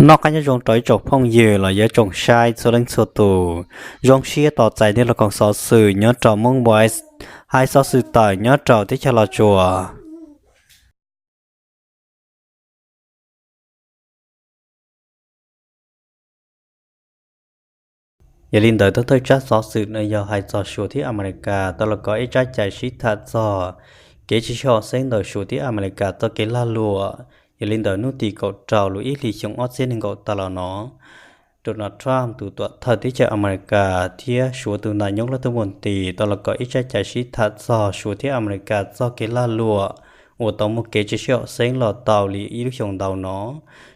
Noj qab nyob zoo rau ib tsoom phooj ywg los yog tsoom saib txhua leej txhua tus. Zoo siab tos txais nej los koom xov xwm nyob rau Hmoob Voice, hais xov xwm tawm nyob rau teb chaws Los Tsuas. Yog li ntawd thawj thawj tsab xov xwm no yog hais txog Suav thiab Amelikas tau los kov ib tsab cai sib tham txog kev tsis sib haum xeeb ntawm Suav thiab Amelikas txoj kev lag luam. Yog li ntawd hnub tim kaum rau lub ib hlis xyoo ob txhiab nees nkaum tas los no, Donald Trump tus tuam thawj teb chaws Amelikas thiab Suav tus nas nyob laj thub mus tis tau los kov ib tsab cai sib tham txog Suav thiab Amelikas txoj kev lag luam uas tau muaj kev tsis sib haum xeeb los tau li ib lub xyoo ntau no.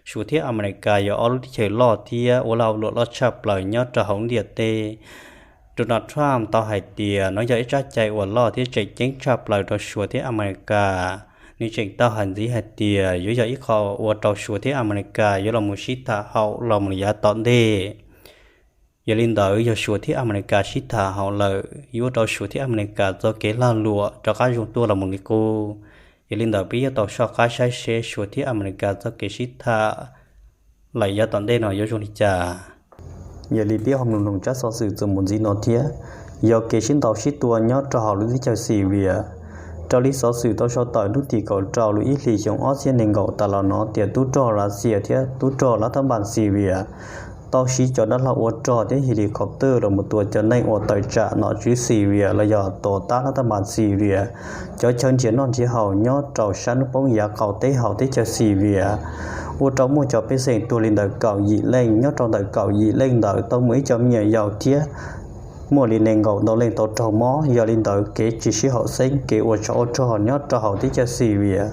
Suav thiab Amelikas yog ob lub teb chaws loj thiab ua lag luam loj tshaj plaws nyob rau hauv ntiaj teb. Donald Trump tau hais tias no yog ib tsab cai uas loj thiab tseem ceeb tshaj plaws rau Suav thiab Amelikas. Nws tseem tau hais ntxiv hais tias yuav yog ib qho ua rau Suav thiab Amelikas yuav los mus sib tham haum los mus yav tom ntej. Yog li ntawd yog Suav thiab Amelikas sib tham haum lawm yuav ua rau Suav thiab Amelikas txoj kev lag luam rov qab zoo tuaj los mus li qub. Yog li ntawd peb yuav tau soj qab saib seb Suav thiab Amelikas txoj kev sib tham lawm yav tom ntej no yuav zoo li cas. Yog li peb ho mloog tsab xov xwm txuas mus ntxiv no thiab, yog kev sib ntaus sib tua nyob rau hauv lub teb chaws Syria. Raws li xov xwm tau sau tawm hnub tim kaum rau lub ib hlis xyoo ob txhiab nees nkaum tas los no tias tub rog Russia thiab tub rog lab thab npas Syria tau siv cov dav hlau ua rog thiab helicopter los mus tua cov neeg uas tawm tsam nom tswv Syria los yog tua tab lab thab npas Syria cov chaw nrhiav noj nrhiav haus nyob rau sab hnub poob yav qaum teb hauv teb chaws Syria, ua rau muaj cov pej xeem tuag li ntawm kaum yim leej. Nyob rau ntawm kaum yim leej ntawd tau muaj ib co me nyuam yaus thiab muaj li nees nkaum ntau leej tau raug mob. Yog li ntawd kev tsis sib haum xeeb, kev ua tsov ua rog nyob rau hauv teb chaws Syria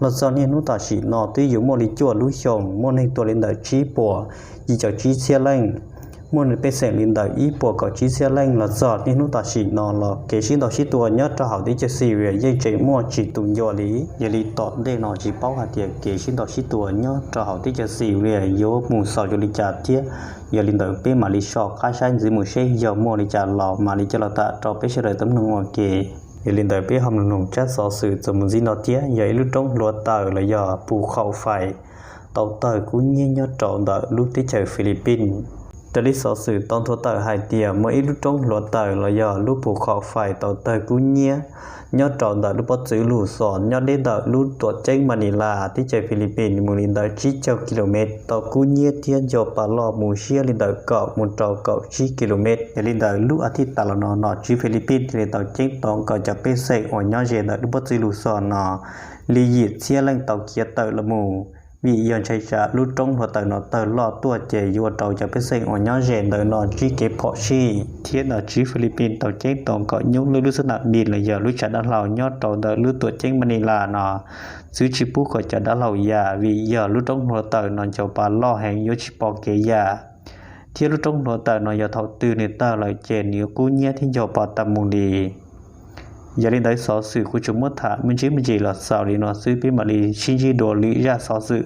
los txog niaj hnub tam sim no twb yuav muaj li cuaj lub xyoos, muaj neeg tuag li ntawm tsib puas yim caum tsib txhiab leej, muaj pej xeem li ntawm ib puas kaum tsib txhiab leej. Los txog niaj hnub tam sim no los kev sib ntaus sib tua nyob rau hauv teb chaws Syria yeej tseem muaj tsis tu ncua li. Yog li tom ntej no tsis paub hais tias kev sib ntaus sib tua nyob rau hauv teb chaws Syria yuav mus xaus zoo li cas thiab. Yog li ntawd peb mam li soj qab saib ntxiv mus seb yog muaj li cas los mam li coj los tham rau peb sawv daws tau mloog ua ke. Yog li ntawd peb ho mloog tsab xov xwm txuas mus ntxiv no thiab, yog ib lub roob hluav taws los yog pus khaum fais tau tawg kub nyiab nyob rau ntawm lub teb chaws Philippines. Raws li xov xwm tau nthuav tawm hais tias muaj ib lub roob hluav taws los yog lub pus khaum fais tau tawg kub nyiab nyob rau ntawm lub pob txwv lus xos nyob deb ntawm lub tuam ceeb Manila teb chaws Philippines mus li ntawm tsib caug kilomev, tau kub nyiab thiab nco pa loj mus siab li ntawm kaum mus rau kaum tsib kilomev. Yog li ntawd lub a thiv tas los no nom tswv Philippines thiaj li tau ceeb toom kom cov pej xeem uas nyob ze ntawm lub pob txwv lus xos no li yim txhiab leej tau khiav tawm los mus, vim yog ntshai tsam lub roob hluav taws no tawg loj tuaj ces yuav ua rau cov pej xeem uas nyob ze ntawm no ntsib kev phom sij. Thiab nom tswv Philippines tau ceeb toom kom nyoob lub lub xab nam mis los yog lub tshav dav hlau nyob rau ntawm lub tuam ceeb Manila no txwv tsis pub kom cov dav hlau ya, vim yog lub roob hluav taws no nco pa loj heev yuav tsis pom kev ya. Thiab lub roob hluav taws no yog thaum twg nws tawg lawm ces nws yuav kub nyiab thiab nco pa tas mus li. Yog li ntawd xov xwm kuv tsuas muab tham me ntsis me ntsis los xaus li no xwb, peb mam li sib ntsib dua lwm zaj xov xwm.